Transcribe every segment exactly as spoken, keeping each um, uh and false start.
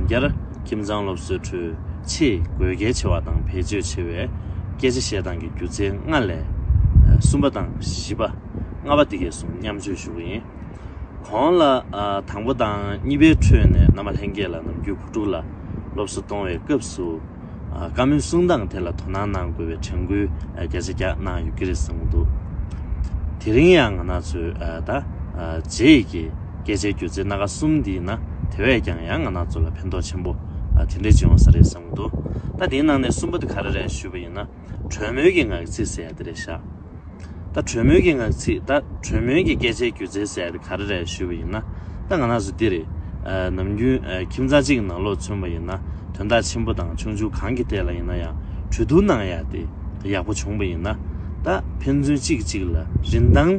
རྒྱལ། ཁྱིམ་ཚང་སློབ་གསོའི་ཁྲོད་ཆེས་དགོས་གལ་ཆེ་བ་དང་བེད་སྤྱོད་ཆེ་བའི་སྐད་ཆ་བཤད་སྟངས་ཀྱི་སྒྱུ་རྩལ་ལྔ་ལས། གསུམ་པ་དང་བཞི་པ། ལྔ་པ་འདི་གས་སོང་མཉམ་སྤྱོད་ཞུ་གི་ཡིན། གོང་ལ་ཨ་དང་པོ་དང་གཉིས་པའི་ཁྲོད་ནས་རྣམ་པ་ལྷན་རྒྱས་ལ་ནམ་རྒྱུན་བུ་ཕྲུག་ལ་སློབ་གསོ་གཏོང་བའི་སྐབས་སུ། ཨ་བཀའ་མོལ་གསུང་སྟངས་དེ་ལ་དོ་སྣང་གནང་དགོས་པའི་དྲན་སྐུལ་ཨ་བརྒྱ་ཆ་བརྒྱ་གནང་ཡོད་ཀྱི་རེད་བསམ་གྱི་འདུག་དེ་རིང་ཡང་ང་རང་ཚོའི་ཨ་ད་ཨ་རྗེས་ཀྱི་སྐད་ཆའི་སྒྱུ་རྩལ་སྣ་ཁ་གསུམ་འདིའི་ནང་དེ་བས་ཀྱང་ཡང་ང་རང་ཚོ་ལ་ཕན་ཐོགས་ཆེན་པོ་ཨ་དེ་འདྲས་ཅིག་ཡོང་ས་རེད་བསམ་གྱི་འདུག་ད་དེའི་ནང་ནས་གསུམ་པ་དེ་ག་རེ་རེད་ཞུས་པ་ཡིན་ན། གྲོས་མོལ་གྱི་ངག་ཚིག་ཟེར་ཡ་དེ་རེད་ཤག་ད་གྲོས་མོལ་གྱི་ངག་ཚིག་ད་གྲོས་མོལ་གྱི་སྐད་ཆའི་སྒྱུ་རྩལ་ཟེར་ཡ་དེ་ག་རེ་རེད་ཞུས་པ་ཡིན་ན། ད་ང་རང་ཚོ་འདི་རེད། ཨ་ནམ་རྒྱུན་ཨ་ཁྱིམ་ཚང་གཅིག་གི་ནང་ལོགས་མཚོན་པ་ཡིན་ན། དོན་དག་ཆེན་པོ་དང་ཆུང་ཆུང་གང་གི་ཐད་ལ་ཡིན་ན་ཡང་གྲོས་བསྡུར་གནང་ཡ་དེ་ཡག་པོ་བྱུང་པ་ཡིན་ན། ད་ཕན་ཚུན་གཅིག་གིས་གཅིག་ལ་རིན་ཐང་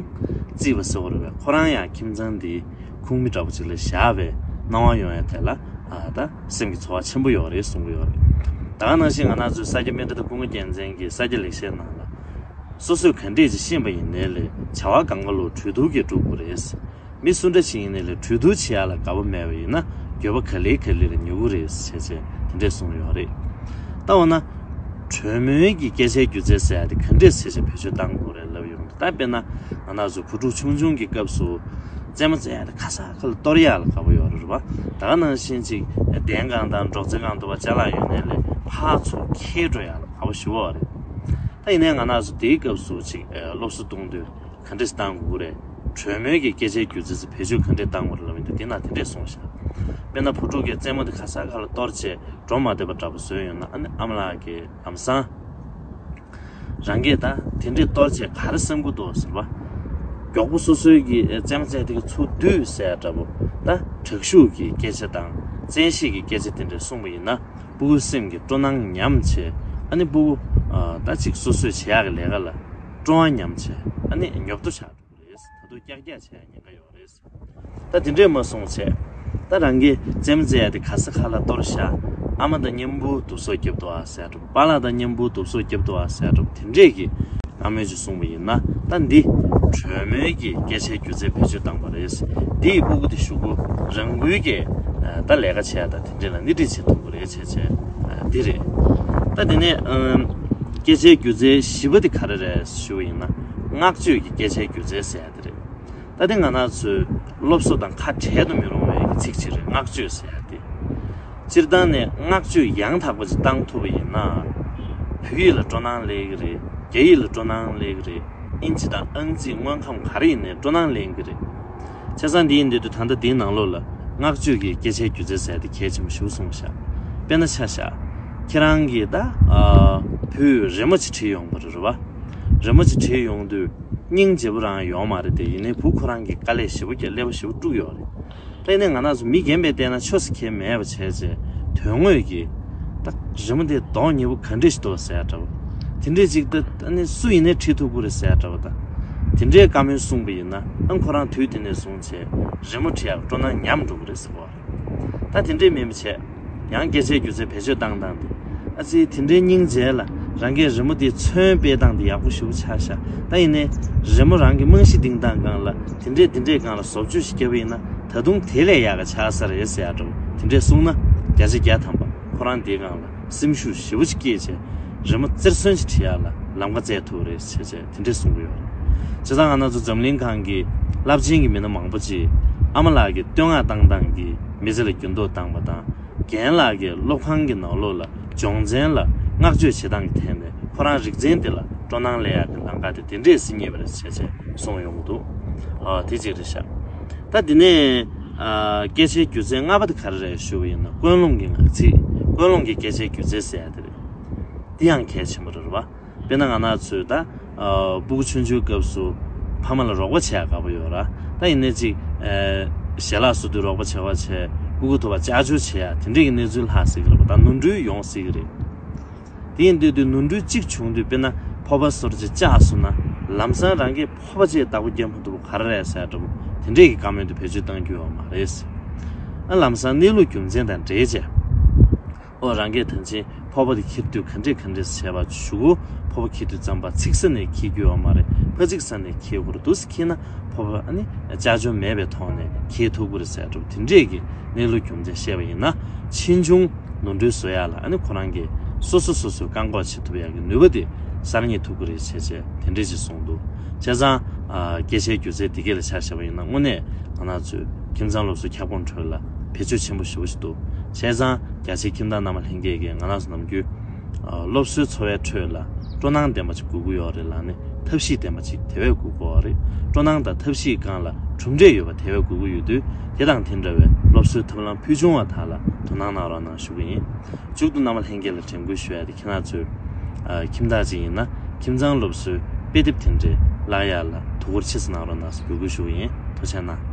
བརྩིས་པ་ཟེར་བ་རེད་པས། ཁོ་རང་ཡང་ཁྱིམ་ཚང་འདིའི་ཁོངས་མི་འདྲ་པོ་ཅིག་ལ་བཞག་པའི་སྣང་བ་ཡོང་ཡ་ཐད་ལ་ཨ་ད་སེམས་ཀྱི་ཚོར་བ་ཆེན་པོ་ཡོད་རེད་གསུང་གི་ཡོད་རེད། ད་ག་ནང་བཞིན་ང་རང་ཚོའི་ས་སྐྱ་སྨན་གྲྭ་ཀུན་དགའ་རྒྱལ་མཚན་གྱི་ས་སྐྱ་ལེགས་བཤད་ནང་ལ། སོ་སོས་ག་འདྲས་ཅིག་ཤེས་པ་ཡིན་ནའི་ལས་བྱ་བ་གང་ག་ལོ་གྲོས་བསྡུར་གྱིས་འགྲུབ་དགོས་རེད། མི་སུ་འདྲ་ཞིག་ཡིན་ནའི་ལས་གྲོས་བསྡུར་བྱེད་ཡ་ལ་དགའ་པོ་མེད་པ་ཡིན་ན་འགྱོད་པ་ག་ལེ་ག་ལེ་ལ་ཉོ་གི་རེད་ཟེར་བྱས་དེ་འདྲས་གསུངས་ཡོད་རེད། ད་འོ་ན། གྲོས་མོལ་གྱི་སྐད་ཆའི་སྒྱུ་རྩལ་ཟེར་ཡ་དེ་ག་འདྲས་ཟེར་བྱས་བེད་སྤྱོད་གཏང་དགོས་རེད་ལབ་ཡོང་དུས། ད་དཔེར་ན་ང་རང་ཚོ་བུ་ཕྲུག་ཆུང་ཆུང་གི་སྐབས་སུ་རྩེད་མོ་རྩེ་ཡ་དེ་ག་ས་ག་ལ་གཏོར་ཡ་ལ་དགའ་པོ་ཡོད་རེད་པ། ད་ག་ནང་བཞིན་ཅིག་གདན་གང་དང་འབྲོག་རྩེད་གང་དུ་བ་ཅ་ལག་ཡོད་ནའི་ལས་ཕར་ཚུར་འཁྱེར་འགྲོ་ཡ་ལ་དགའ་པོ་ཞེ་པོ་རེད། ད་ཡིན་ནའི་ང་རང་ཚོ་དེའི་སྐབས་སུ་ཅིག་ཨ་སློབ་གསོ་གཏོང་དུས་ག་འདྲས་གཏང་དགོས་རེད། གྲོས་མོལ་གྱི་སྐད་ཆའི་སྒྱུ་རྩལ་ཟེར་བེད་སྤྱོད་ག་འདྲས་གཏང་དགོས་རེད་ལབ་ཡིན་དུས་དེ་ན་དེ་འདྲས་གསུངས་ཤག་དཔེར་ན་བུ་ཕྲུག་གིས་རྩེད་མོ་དེ་ག་ས་ག་ལ་གཏོར་བྱས་འགྲོ་མ་འདོད་པ་འདྲ་པོ་བཟོས་ཡོང་ན། ཨ་ནི་ཨ་མ་ལགས་ཀྱིས་ལམ་སང་རང་གིས་ད་དེ་འདྲས་གཏོར་བྱས་ག་རེ་བསམ་གྱི་འདུག་ཟེར་བ། མགྱོགས་པོ་སོ་སོའི་གི་རྩེད་མོ་རྩེ་དེ་གི་ཚུར་བསྡུས་ཟེར་འདྲ་པོ། ད་དྲག་ཤུགས་ཀྱི་སྐད་ཆ་དང་བཙན་ཤེད་ཀྱི་སྐད་ཆ་དེ་འདྲས་གསུངས་པ་ཡིན་ན། སྤུ་གུའི་སེམས་ཀྱི་སྤྲོ་སྣང་ཉམས་བྱས། ཨ་ནི་སྤུ་གུ་ཨ་ད་ཅིག་སོ་སོས་བྱེད་ཡག་གི་ལས་ཀ་ལ་སྤྲོ་བ་ཉམས་བྱས། ཨ་ནི་ཉོབ་ཏོ་ཆགས་འགྲོ་གི་རེད། ད་དུང་ཀྱག་ཀྱག་བྱེད་ཡག་ཉེན་ཁ་ཡོད་རེད། ད་དེ་འདྲས་མ་སོང་བྱས། ད་རང་གིས་རྩེད་མོ་རྩེ་ཡ་དེ་ག་ས་ག་ལ་གཏོར་བཞག་ཨ་མ་དང་མཉམ་པོ་དུབ་སོ་རྒྱབ་ཏོ་ཨ་ཟེར་འགྲོ། པཱ་ལགས་དང་མཉམ་པོ་དུབ་སོ་རྒྱབ་ཏོ་ཨ་ཟེར་འགྲོ། དེ་འདྲས་ཀྱི་བཀའ་མོལ་ཅིག་གསུངས་པ་ཡིན་ན། ད་འདི་གྲོས་མོལ་གྱི་སྐད་ཆའི་སྒྱུ་རྩལ་བེད་སྤྱོད་བཏང་པ་རེད། འདི་ཡི་སྤུ་གུ་དེ་གཞུག་གུ་རང་འགུལ་གྱིས་ད་ལས་ཀ་བྱས་དང་དེ་འདྲས་ལ་སྣེ་ཁྲིད་བྱེད་ཐུབ་ཀྱི་རེད་བྱས་བྱས། འདི་རེད། ད་དེ་ནས་ཨམ། སྐད་ཆའི་སྒྱུ་རྩལ་བཞི་པ་དེ་ག་རེ་རེད་ཞུ་བ་ཡིན་ན། བསྔགས་བརྗོད་ཀྱི་སྐད་ཆའི་སྒྱུ་རྩལ་ཟེར་ཡ་དེ་རེད། ད་དེ་ང་རང་ཚོའི་སློབ་གསོ་དང་ཁ་བྲལ་དུ་མི་རུང་བའི་ཚིག་ཅིག་རེད། བསྔགས་བརྗོད་ཟེར་ཡ་དེ། སྤྱིར་བཏང་ནས་བསྔགས་བརྗོད་ཡང་དག་པ་ཅིག་བཏང་ཐུབ་པ་ཡིན་ན། བོད་ཡིག་ལ་སྤྲོ་སྣང་སླེབས་ཀྱི་རེད། རྒྱ་ཡིག་ལ་སྤྲོ་སྣང་སླེབས་ཀྱི་རེད། ཨིན་ཇི་དང་ཨང་རྩིས་དངོས་ཁམས་ག་རེ་ཡིན་ནའི་སྤྲོ་སྣང་སླེབས་ཀྱི་རེད། བྱས་ཙང་འདི་ཡིན་དུས་ད་ལྟ་འདིའི་ནང་ལོགས་ལ་བསྔགས་བརྗོད་ཀྱི་སྐད་ཆའི་སྒྱུ་རྩལ་ཟེར་ཡ་དེ་གལ་ཆེན་པོ་ཞིག་གསུངས་ཤག་དཔེར་ན་ཆ་བཞག་ཁྱེད་རང་གིས་ད་ཨ་བུས་རི་མོ་ཅིག་བྲིས་ཡོང་བ་རེད་པ། རི་མོ་ཅིག་བྲིས་ཡོང་དུས་སྙིང་རྗེ་པོ་རང་ཡོང་མ་རེད་དེ། ཡིན་ནའི་བུ་ཁོ་རང་གིས་དཀའ་ལས་ཞེ་པོ་བརྒྱབ། ཀླད་པ་ཞེ་པོ་དཀྲུགས་ཡོད་རེད། ད་ཡིན་ནའི་ང་རང་ཚོ་མི་རྒན་པའི་ལྟས་ན་ཆོས་ཟེར་མཁན་མེད་པ་བྱས་བྱས་དོན་དངོས་ཀྱི་ད་རི་མོ་དེ་མདོག་ཉེས་པོ་ག་འདྲས་ཞིག་འདུག་ཟེར་ཡ་འདྲ་པོ། དེ་འདྲས་ཅིག་ད་ཨ་ནི་སུ་ཡིན་ནའི་བྲིས་ཐུབ་ཀྱི་རེད་ཟེར་ཡ་འདྲ་པོ། ད་དེ་འདྲའི་བཀའ་མོལ་གསུངས་པ་ཡིན་ན། ཨ་ཁོ་རང་དུས་དེ་ནས་བཟུང་བྱས་རི་མོ་བྲིས་ཡག་སྤྲོ་སྣང་ཉམས་འགྲོ་གི་རེད་ཟེར་བ། ད་དེ་འདྲས་མིན་པ་བྱས། ཡང་སྐད་ཆའི་སྒྱུ་རྩལ་བེད་སྤྱོད་བཏང་སྟངས་དེ། ཨ་ཙི་དེ་འདྲའི་སྙིང་རྗེ་ལ་རང་གིས་རི་མོ་དེ་ཚོན་དཔེ་སྟངས་དེ་ཡག་པོ་ཞེ་པོ་ཆགས་ཤག་ད་ཡིན་ནའི་རི་མོ་རང་གི་རྨང་གཞི་འདིང་སྟངས་སྒང་ལ་དེ་འདྲས་དེ་འདྲས་སྒང་ལ་བཟོ་བཅོས་ཤིག་བརྒྱབ་པ་ཡིན་ན་ད་དུང་དེ་ལས་ཡག་ག་ཆགས་ས་རེད་ཟེར་ཡ་འདྲ་པོ་དེ་འདྲས་གསུངས་ན། བརྒྱ་ཆ་བརྒྱ་ཐམ་པ་ཁོ་རང་དེའི་སྒང་ལ་སེམས་ཤུགས་ཞེ་པོ་ཅིག་སྐྱེས་བྱས་རི་མོ་རྩེར་སོན་ཅིག་བྲིས་ཡག་ལ་ལམ་ཁ་བཙལ་ཐུབ་རེད་ཟེར་བྱས་དེ་འདྲས་གསུང་གི་ཡོད་རེད། བྱས་ཙང་ང་རང་ཚོ་འཛམ་གླིང་སྒང་གི་རླབས་ཆེན་གྱི་མི་སྣ་མང་པོ་ཅིག་ཨ་མ་ལགས་ཀྱིས་བསྟོད་བསྔགས་བཏང་སྟངས་ཀྱིས་མི་ཚེ་ལ་འགྱུར་ལྡོག་བཏང་པ་དང་། རྒན་ལགས་ཀྱིས་སློབ་ཁང་གི་ནང་ལོགས་ལ་སྦྱོང་ཚན་ལ་བསྔགས་བརྗོད་བྱེད་སྟངས་ཀྱི་ཐད་ནས་ཁོ་རང་རིག་ཚན་འདི་ལ་སྤྲོ་སྣང་སླེབས་ཡག་གི་ལམ་ཁ་དེ་དེ་འདྲས་ཟིན་ངེས་པ་རེད་ཟེར་བྱས་གསུངས་ཡོང་གི་འདུག་ཨ་དེ་གཅིག་རེད་ཤག་ད་དེ་ནས་ཨ་སྐད་ཆའི་སྒྱུ་རྩལ་ལྔ་པ་དེ་ག་རེ་རེད་ཞུ་བ་ཡིན་ན། ཀུན་སློང་གི་ངག་ཚིག་ཀུན་སློང་གི་སྐད་ཆའི་སྒྱུ་རྩལ་ཟེར་ཡ་དེ་རེད། འདི་ཡང་གལ་ཆེན་པོ་རེད་པ། དཔེར་ན་ང་རང་ཚོས་ད་ཨ་སྤུ་གུ་ཆུང་ཆུང་སྐབས་སུ་ཕ་མ་ལ་རོགས་པ་བྱེད་ཡག་དགའ་པོ་ཡོད་ར། ད་ཡིན་ནའི་ཅིག་ཨ་ཞལ་ལག་བཟོ་དུས་རོགས་པ་བྱེད་པ་བྱས། སྤུ་གུ་ཐུག་པ་ལྕགས་སྒྱུར་བྱེད་ཡག་དེ་འདྲས་ཀྱི་གནས་ཚུལ་ལྷག་སྲིད་ཀྱི་རེད་པ། ད་ནོར་འཁྲུལ་ཡོང་སྲིད་ཀྱི་རེད། དེ་ཡིན་དུས་དུས་ནོར་འཁྲུལ་གཅིག་བྱུང་དུས་དཔེར་ན་ཕོར་པ་བཟོ་འདྲ་ཅིག་བཅག་སོང་ན་ལམ་སང་རང་གིས་ཕོར་པ་ཅིག་བདག་པོ་རྒྱབ་མ་ཐུབ་པ་ག་རེ་རེད་ཟེར་འདྲ་པོ་དེ་འདྲས་ཀྱི་བཀའ་མོལ་དེ་བེད་སྤྱོད་གཏང་རྒྱུ་ཡོད་མ་རེད། ཨ་ལམ་སང་གནས་ལུགས་རྒྱུ་མཚན་དང་འབྲེལ་བྱས། ཨོ་རང་གིས་ད་ཅི་ ཕོར་པ་དེ་འཁྱེར་དུས་ག་འདྲས་ག་འདྲས་བྱས་པ་བྱུག་གོ། ཕོར་པ་འཁྱེར་དུས་ཙམ་པ་ཚིག་ས་ནས་འཁྱེར་རྒྱུ་ཡོད་མ་རེད། ཕ་ཚིག་ས་ནས་འཁྱེར་དགོས་རེད། འདུག་སེ་འཁྱེར་ན་ཕོར་པ་ཨ་ནི་ཅག་ཅོག་མེད་པའི་ཐོག་ནས་འཁྱེར་ཐུབ་ཀྱི་རེད་ཟེར་འགྲོ། དེ་འདྲས་ཀྱི་གནས་ལུགས་རྒྱུ་མཚན་བཤད་པ་ཡིན་ན། ཕྱིས་འབྱུང་ནོར་འཁྲུལ་བཟོ་ཡ་ལ་ཨ་ནི་ཁོ་རང་གིས་སོ་སོ་སོ་སོས་བཀག་འགོག་བྱེད་ཐུབ་ཡ་གི་ནུས་པ་དེ་གསར་རྙེད་ཐུབ་ཀྱི་རེད་བྱས་བྱས་དེ་འདྲས་ཅིག་གསུངས་འདུག་བྱས་ཙང་ཨ་སྐད་ཆའི་སྒྱུ་རྩལ་འདི་གས་ལ་ཆ་བཞག་པ་ཡིན་ན། དངོས་གནས་ང་རང་ཚོའི་ཁྱིམ་ཚང་སློབ་གསོའི་ཁྱབ་ཁོངས་ཁྲོད་ལ་བེད་སྤྱོད་ཆེན་པོ་ཞེ་པོ་ཞིག་འདུག་བྱས་ཙང་རྒྱ་ཆེའི་ཁྱིམ་བདག་རྣམ་པ་ལྷན་རྒྱས་ཀྱིས་ང་རང་ཚོ་ནམ་རྒྱུན་ཨ་སློབ་གསོའི་འཚོ་བའི་ཁྲོད་ལ་སྤྲོ་སྣང་ལྡན་པ་ཅིག་དགོས་ཀྱི་ཡོད་རེད་ལབ་ནས། ཐབས་ཤེས་ལྡན་པ་ཅིག་དེ་བས་དགོས་ཀྱི་ཡོད་རེད། སྤྲོ་སྣང་དང་ཐབས་ཤེས་སྒང་ལ་གྲུབ་འབྲས་ཡོད་པ་དེ་བས་དགོས་ཀྱི་ཡོད་དུས། དེ་དང་དེ་འདྲ་བའི་སློབ་གསོའི་ཐབས་ལམ་ཕུལ་བྱུང་བ་དག་ལ་དོ་སྣང་གནང་རོགས་གནང་ཞུ་གི་ཡིན། མཇུག་ཏུ་རྣམ་པ་ལྷན་རྒྱས་ལ་དྲན་སྐུལ་ཞུ་ཡ་དེ། ཁྱེད་རང་ཚོས་ཨ་ཁྱིམ་བདག་ཅིག་ཡིན་ན། ཁྱིམ་ཚང་སློབ་གསོའི་དཔེ་དེབ་དེ་འདྲའི་བཀླག་ཡ་ལ་དོ་ཁུར་ཆེ་ཙམ་གནང་རོགས་གནང་ཟེར་འབོད་སྐུལ་ཞུ་གི་ཡིན། ཐུགས་རྗེ་གནང་།